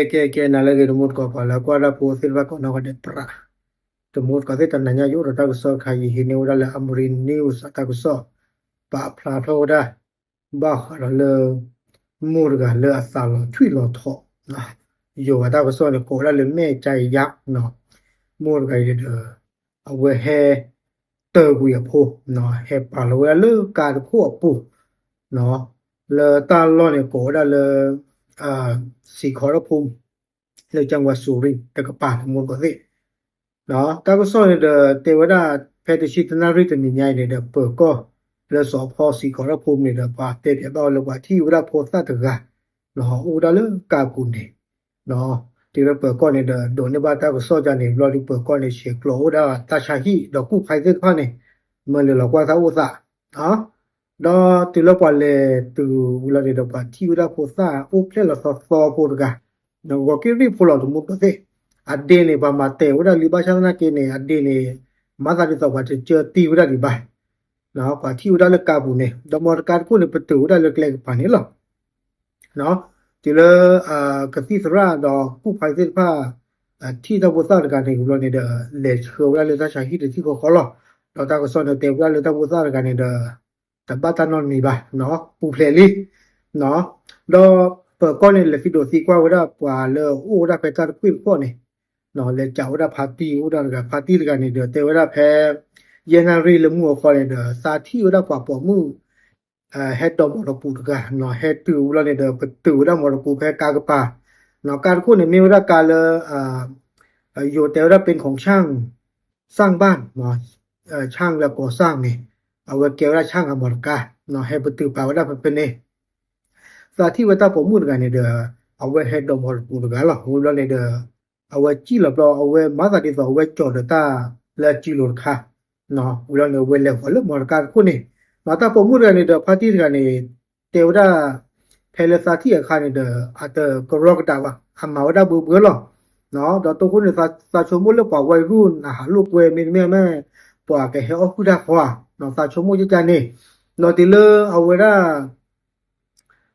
ကဲ ကဲ ကဲ နၤလၢအဂ့ၤ တမူတကိး ပှၤလၢကွၢ်တၢ်ဖိသ့ၣ်တဖၣ်ကိးနီၢ်ဂၤဒဲး ပြး တမူတကိးသ့ၣ် တနၤညါယအိၣ်ဒီးတၢ်ကစီၣ်တခါ ယဟံးန့ၢ်ဝဲဒၣ်လၢ Amri News အတၢ်ကစီၣ် ပာ်ဖျါထီၣ်ဝဲဒၣ် ဘၣ်ဃးဒီးလၢ မိၢ်တဂၤလၢအသးလီၤထွံၣ်လီၤထိး ယိၤအတၢ်ကစီၣ်န့ၣ် ကိးဝဲဒၣ်လၢ မဲၢ်ကယါ မိၢ်တဂၤအံၤဒီး အဝဲဟဲ တၢၤကွံာ်အဖိ ဟဲပာ်လီၤဝဲဒၣ်လၢကါတခိၣ်အပူၤ လၢတၢ်လီၢ်န့ၣ် ကိးဝဲဒၣ်လၢ စံးခီထီၣ်ဖိ လၢကၠၣ်ဝါစူၤရံ တကပၤ တမူတကိးသ့ၣ် တၢ်ကစီၣ်န့ၣ်ဒီး တဲဝဲဒၣ် ဖဲတဆံတနၣ်ရံၣ်တနံၤညါအံၤန့ၣ်ဒီး ပၢၤကီၢ် လၢစီၤဖီစံးခီထီၣ်ဖိန့ၣ်ဒီး ပှၤတဲပၠးဘၣ်အီၤလၢပှၤထံၣ်ဝဲဒၣ်ဖိသၣ်တဂၤ အိၣ်ဝဲဒၣ်လၢကါပူၤန့ၣ် တုၤလၢပၢၤကီၢ်န့ၣ်ဒီး ဒိးန့ၢ်ဘၣ်တၢ်ကစီၣ်ဒ်န့ၣ် ဘျီဒုးပၢၤကီၢ်န့ၣ် ဆဲးကျိးအိၣ်ဝဲဒၣ်တၢ်ဆါဟံၣ် ဒီးကူၣ်ဖးသ့ၣ်တဖၣ်န့ၣ် မၢလဲၤလီၤကွၢ်တၢ်အိၣ်သး ဒီးတုၤလၢပှၤလဲၤတုၤဝံၤလီၤန့ၣ်ဒီး ပှၤထံၣ်ဝဲဒၣ်ဖိသၣ်အိၣ်ဖျဲၣ်လီၤသီသီဖိတဂၤ ဂီၤက့ၣ်ရ့ၣ်ဖိလီၤ တမူတကိးသ့ၣ် အဒ့န့ၣ် ပှၤမၤတဲာ်ဝဲဒၣ်လံ ဘၣ်ဆၣ်သနာ်က့န့ၣ် အဒ့န့ၣ် မၤသးဒ်သိးပှၤတကၢတံၢ်ဝဲဒၣ်ဒံးဘၣ် ပှၤထံၣ်ဝဲဒၣ်လၢကါပူၤန့ၣ် ဒီးမီတကါတခိၣ်န့ၣ် ပတုာ်ဝဲဒၣ်လၢကျဲကပၤန့ၣ်လီၤ. တုၤလၢ ကသံၣ်သရၣ်ဒီးကူၣ်ဖးသ့ၣ်တဖၣ် ထံၣ်တၢ်ဖိသၣ်တဂၤန့ၣ်ဝံၤလီၤန့ၣ်ဒီး လဲၤဆှၢဝဲဒၣ်လၢတၢ်ဆါဟံၣ်တထံၣ်ဃီဃီလီၤ. ဒီးတၢ်ကစီၣ်န့ၣ် တဲဝဲဒၣ်လၢတၢ်ဖိသၣ်တဂၤန့ၣ်ဒီး တဘၣ်တၢ်နီတမံၤဘၣ် ပူၤဖျဲးလံ ဒီးပၢၤကီၢ်န့ၣ် လဲၤသံဒိးသံကွၢ်ဝဲဒၣ်ပှၤလၢအိၣ်ဝဲဒၣ်ဖဲတၢ်တကွံၢ်တခီန့ၣ် လဲၤကးဝဲဒၣ်ဖါတံၢ်အိၣ်ဒၣ်တဂၤ ဖါတံၢ်တဂၤန့ၣ်ဒီး တဲဝဲဒၣ်ဖဲ ယဲၢ်နၣ်ရံၣ်လၢမုၢ်အဃီန့ၣ်ဒီး သးထံၣ်ဝဲဒၣ်ပှၤပိာ်မုၣ် ဟဲဒိးမီတပူၤတဂၤ ဟဲတုၤဝံၤလီၤန့ၣ်ဒီး ပတုာ်ဝဲဒၣ်မီတပူၤဖဲကါကပၤ ကါတခိၣ်န့ၣ် မ့ၢ်ဝဲဒၣ်ကါလၢ ယိၤတဲဝဲဒၣ် ပ့ၣ်ခိၣ်ဆၣ်စၣ်ဘၣ် ဆၣ်လၢကီၢ်စၣ်န့ၣ် အဝဲကဲဝဲဒၣ်ဆၣ်ဂၤမီတကါ ဟဲပတုာ်ပာ်ဝဲဒၣ်ဖဲဖဲန့ၣ် သးထံၣ်ဝဲတၢ်ပိာ်မုၣ်တဂၤန့ၣ်ဒီး အဝဲဟဲဒိးမီတပူၤတဂၤလီၤ ဝံၤလီၤန့ၣ်ဒီး အဝဲစံၣ်လီၤဘျီ အဝဲမၤသးဒ်သိးအဝဲကၠီၤဒီးတၢ်လၢအစုလိၤတခါ ဝံၤလီၤန့ၣ် အဝဲလဲၤဃီၤလၢမီတကါတခိၣ်န့ၣ် တၢ်ပိာ်မုၣ်တဂၤန့ၣ်ဒီး ဖါတံၢ်တဂၤန့ၣ် တဲဝဲဒၣ် ဖဲလၢသးထံၣ်အခါန့ၣ်ဒီး အတကရီကဒးဘၣ် အမၤဝဲဒၣ်ဘှီဘှီလီၤ ဒီးတိခိၣ်န့ၣ် သးဆိကမိၣ်လၢပှၤဝဲရူၢ် အဟးလိာ်ကွဲမ့တမ့ၢ် ပှၤကဟဲအီၣ်ဟုၣ်တၢ်ဃီဧါ သးဆိကမိၣ်ကကန့ၣ် ဒီးတုၤလၢအဝဲဒၣ်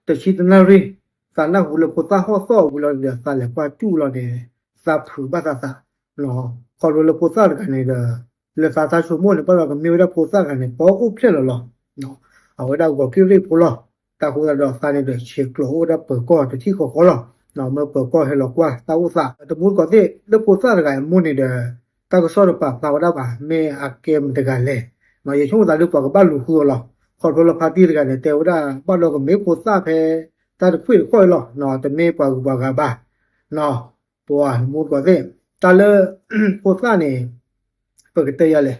တဆံတနၣ်ရံၣ် သးနၢ်ဟူလၢဖိသၣ်ဟီၣ်သီၣ်ဝံၤလီၤဒီး သးလဲၤကွၢ်စူၣ်လီၤန့ၣ် သးဖုးဘၣ်သးသး ခီဖျိလၢဖိသၣ်တဂၤန့ၣ်ဒီး လၢသးတၢ်ဆိကမိၣ်န့ၣ် ဘၣ်ဒီးကမ့ၢ်ဝဲဒၣ်ဖိသၣ်တဂၤန့ၣ် ပအိၣ်ဖျဲၣ်လီၤလီၤ အဝဲဒၣ်ဂီၤက့ၣ်ရ့ၣ်ဖိလီၤ တၢ်ဃိသတးဒီးသးန့ၣ်ဒီး ဆဲးကျိးအိၣ်ဝဲဒၣ်ပၢၤကီၢ်တထံၣ်ဃီဃီလီၤ မ့ၢ်ပၢၤကီၢ်ဟဲလီၤကွၢ်တၢ်အိၣ်သး တမူတကိးသ့ၣ် လၢဖိသၣ်တဂၤအမိၢ်န့ၣ်ဒီး တၢ်ကစီၣ်တပာ်ဖျါဝဲဒၣ်ဘၣ် မ့ၢ်အကဲမတဂၤလဲၣ် ယဆိကမိၣ်သးဒ်ပှၤကဘၣ်လူၤဃုအီၤလီၤ ခီဖျိလၢဖါတံၢ်တဂၤန့ၣ် တဲဝဲဒၣ် ဘၣ်ဒီးကမ့ၢ်ဖိသၣ်ဖဲ တၢ်တခွံၣ်တခီၣ်အံၤလီၤ တမ့ၢ်ပှၤဂုၤပှၤဂၤဘၣ် ပှၤတမူတကိးသ့ၣ် တၢ်လၢ ဖိသၣ်န့ၣ် ပကတဲယၤလဲၣ်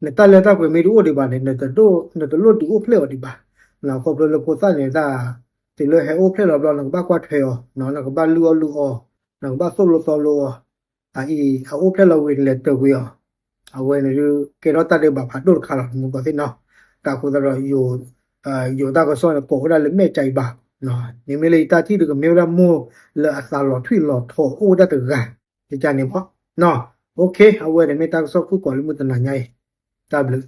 နတၢ်လၢတၢ်ပှဲၤမ့ၢ်တအိၣ်ဒံးဘၣ်န့ၣ် နတလိၣ်ဒုးအိၣ်ဖျဲၣ်အီၤဒံးဘၣ် ခီဖျိလၢဖိသၣ်န့ၣ် တၢ် တုၤလၢဟဲအိၣ်ဖျဲၣ်လီၤဘျီ နကဘၣ်ကွၢ်ထွဲအီၤ နကဘၣ်လုၢ်အီၣ်လုၢ်အီ နကဘၣ်သိၣ်လိသီလိအီၤ အအံၤ အအိၣ်ဖျဲၣ်လီၤဝံၤန့ၣ် လဲၤတၢၤကွံာ်အီၤ အဝဲန့ၣ်ဒုး ကဲထီၣ်တၢ်ဒဲးဘးဖးဒိၣ်တခါလီၤ တမူတကိးသ့ၣ်နီၤ တၢ်ဃိသတးဒီး ယိၤတၢ်ကစီၣ်န့ၣ် ကိးဝဲဒၣ်လၢမဲာ်ကၠံဘၣ် မ့မ့ၢ်လၢယတၢ်ထံၣ်ဒုးကမ့ၢ်ဝဲဒၣ်မိၢ် လၢအသးလီၤထွံၣ်လီၤထိးအိၣ်ဝဲဒၣ်တဂၤ ကကန့ၣ်မး အဝဲန့ၣ်မ့ၢ်တၢ်ကစီၣ်ခိၣ်ကိးလၢမုၢ်တနၤညါအံၤ တၢ်ဘျုး